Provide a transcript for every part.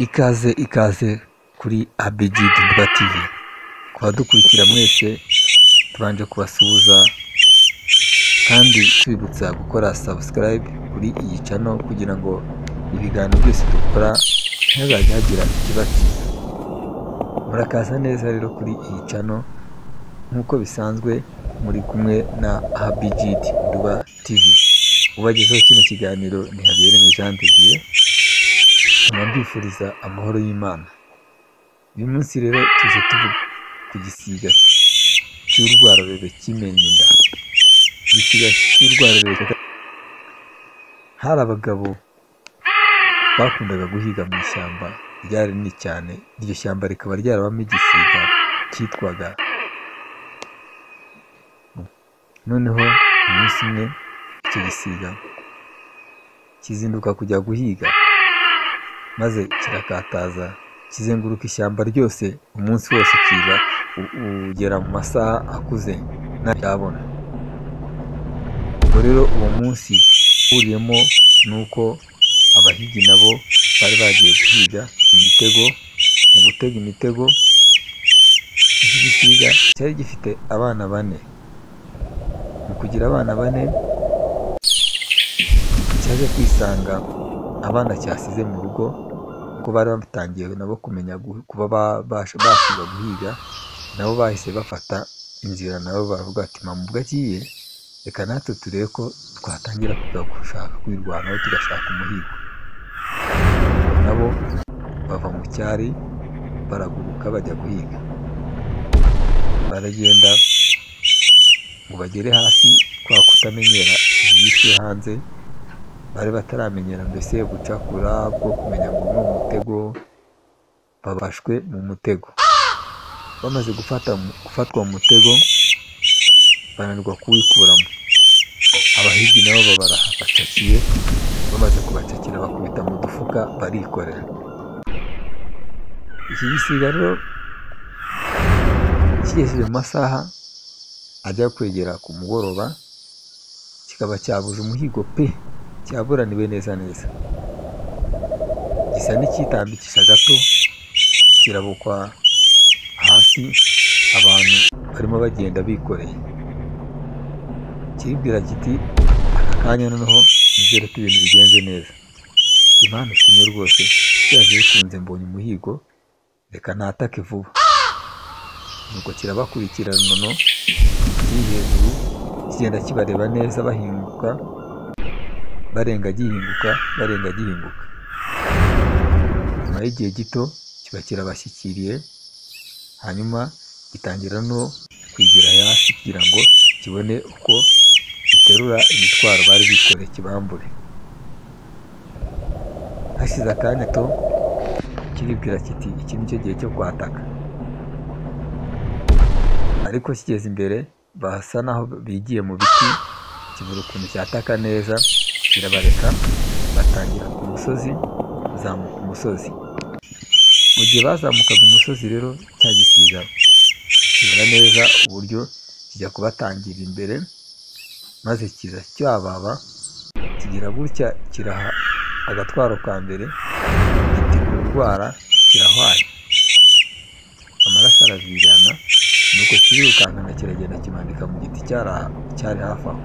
Ikaze ikaze kuri ABG Nduba TV. Kubadukurikira mwese tubanje kubasuhuza kandi tubibutsa gukora subscribe kuri iyi channel kugira ngo ibiganiro byose dukora ntihazajye hagira ikibacika. Murakaza neza rero kuri iyi channel nk'uko bisanzwe muri kumwe na ABG Nduba TV. Ubagezeho kino kiganiro ni Habiyaremye Jean de Dieu, nkaba mbifuriza amahoro y'Imana. Uyu munsi rero tuje tuvuga ku gisiga cy'urwararebe kimennye inda. Igisiga cy'urwararebe, hari abagabo bakundaga guhiga mu ishyamba ryari rinini cyane, iryo shyamba rikaba ryarabamo igisiga cyitwaga. Noneho umunsi umwe icyo gisiga kizinduka kujya guhiga, maze kirakataza kizenguruka ishyamba ryose umunsi wose, kiza ugera mu masaha akuze ntacyabona. Ubwo rero uwo munsi uhuriyemo nuko abahigi nabo bari bagiye guhiga imitego. Mu gutega imitego, iki gisiga cyari gifite abana bane. Mu kugira abana bane, cyaje kwisanga abana cyasize mu rugo, kuko bari batangiye nabo kumenya kuba basiga guhiga, nabo bahise bafata inzira, nabo baravuga ati mama ubwo agiye reka natwe turebe ko twatangira kujya gushaka kwirwanaho tugashaka umuhigo. Nabo bava mu cyari baraguruka bajya guhiga, baragenda ngo bagere hasi kwa kutamenyera iby'isi yo hanze, bari bataramenyera mbese gucakura bwo kumenya ngo ni umutego, babashwe mu mutego. Bamaze gufatwa mu mutego bananirwa kuwikuramo. Abahigi nabo barabacakiye, bamaze kubacakira bakubita mu dufuka barikorera. Iki gisiga rero kigeze mu masaha ajya kwegera ku mugoroba, kikaba cyabuze umuhigo pe, cyaburaniwe neza neza. Gisa n'icyitambikisha gato, kirabukwa hasi, abantu barimo bagenda bikoreye. Kiribwira kiti aka kanya noneho nizere ko ibintu bigenze neza. Kiti Imana ishimwe rwose, byanze bikunze mbonye umuhigo, reka natake vuba. Nuko kirabakurikirana noneho kiri hejuru, kigenda kibareba neza bahinguka, barenga gihinguka, barenga gihinguka. Nyuma y'igihe gito kiba kirabashyikiriye, hanyuma gitangira no kwigira hasi kugira ngo kibone uko giterura imitwaro bari bikoreye kibambure. Hashize akanya gato kiribwira kiti iki nicyo gihe cyo kwataka. Ariko kigeze imbere basa naho bigiye mu biti, kibura ukuntu cyataka neza, kirabareka batangira ku musozi, bazamuka umusozi. Mu gihe bazamukaga umusozi rero, cya gisiga kibona neza uburyo kijya kubatangira imbere, maze kiza cyababa kigira gutya kiraha agatwaro ka mbere, gitikura urwara kirahwanya, amaraso aravirana, nuko kirirukankana kiragenda kimanika mu giti cyari hafi aho.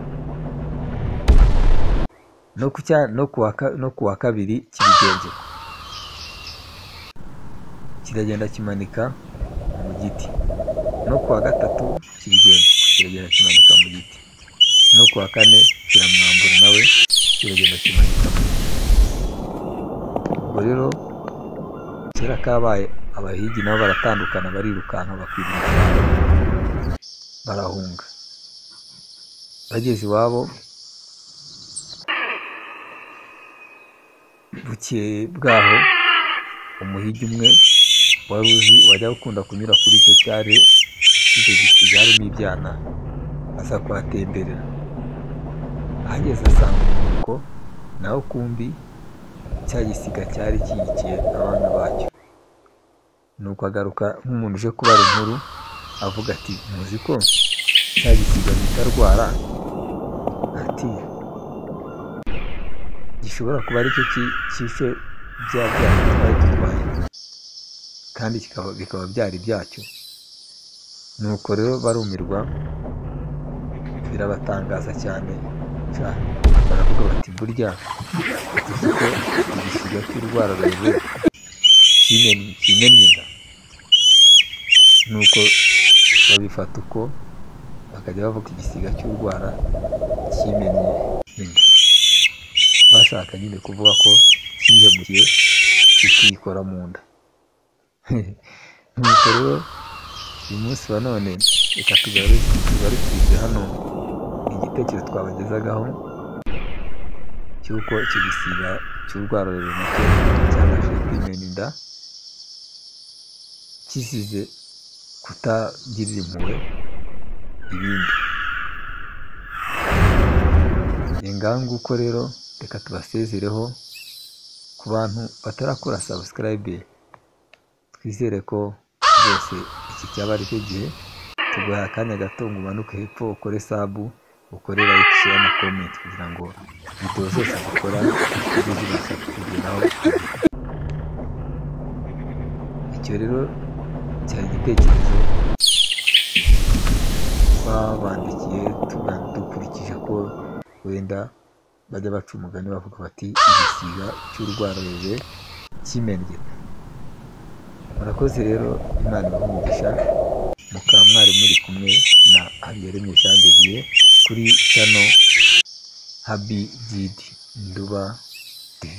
No ku wa kabiri kibigenza uko, kiragenda kimanika mu giti. No ku wa gatatu kibigenza uko, kiragenda kimanika mu giti. No ku wa kane kiramwambura nawe kiragenda kimanika mu giti. Ubwo rero kera kabaye abahigi nabo baratandukana, barirukanka bakwira imitwaro barahunga. Bageze iwabo bukeye bwaho, umuhigi umwe wari uzi wajya ukunda kunyura kuri icyo cyari icyo gisiga harimo ibyana, aza kuhatemberera. Ahageze asanga umunuko, naho kumbi cya gisiga cyari kiyikiye abana bacyo. Nuko agaruka nk'umuntu uje kubara inkuru, avuga ati muzi ko cya gisiga bita Rwara, ati gishobora kuba aricyo cyishe bya byana twari dutwaye, kandi bikaba byari byacyo. Nuko rero barumirwa, birabatangaza cyane, baravuga bati burya tuzi ko igisiga cy'urwara rurerure kimennye inda. Nuko babifata uko, bakajya bavuga igisiga cy'urwara kimennye inda, bashaka nyine kuvuga ko cyihemukiye kikikora mu nda. Nuko rero uyu munsi wa none reka tugarukirize hano igitekerezo twabagezagaho cy'uko icyo gisiga cy'urwara rurerure nacyo cyabashije kwimena inda, kizize kutagirira impuhwe ibindi. Ngaho nguko rero reka tubasezereho. Ku bantu batarakora subscribe, twizere ko rwose iki cyaba ari cyo gihe. Tuguhaye akanya gato ngo umanuke hepfo ukore sub, ukore like, share na comment, kugira ngo video zose dukora zijye zibasha kukugeraho. Icyo rero cyari igitekerezo twabandikiye dukurikije ko wenda bajya baca umugani bavuga bati igisiga cy'urwara rurerure kimennye. Murakoze rero, Imana ibahe umugisha. Mukaba mwari muri kumwe na Habiyaremye Jean de Dieu kuri channel Habi Didi Nduba TV.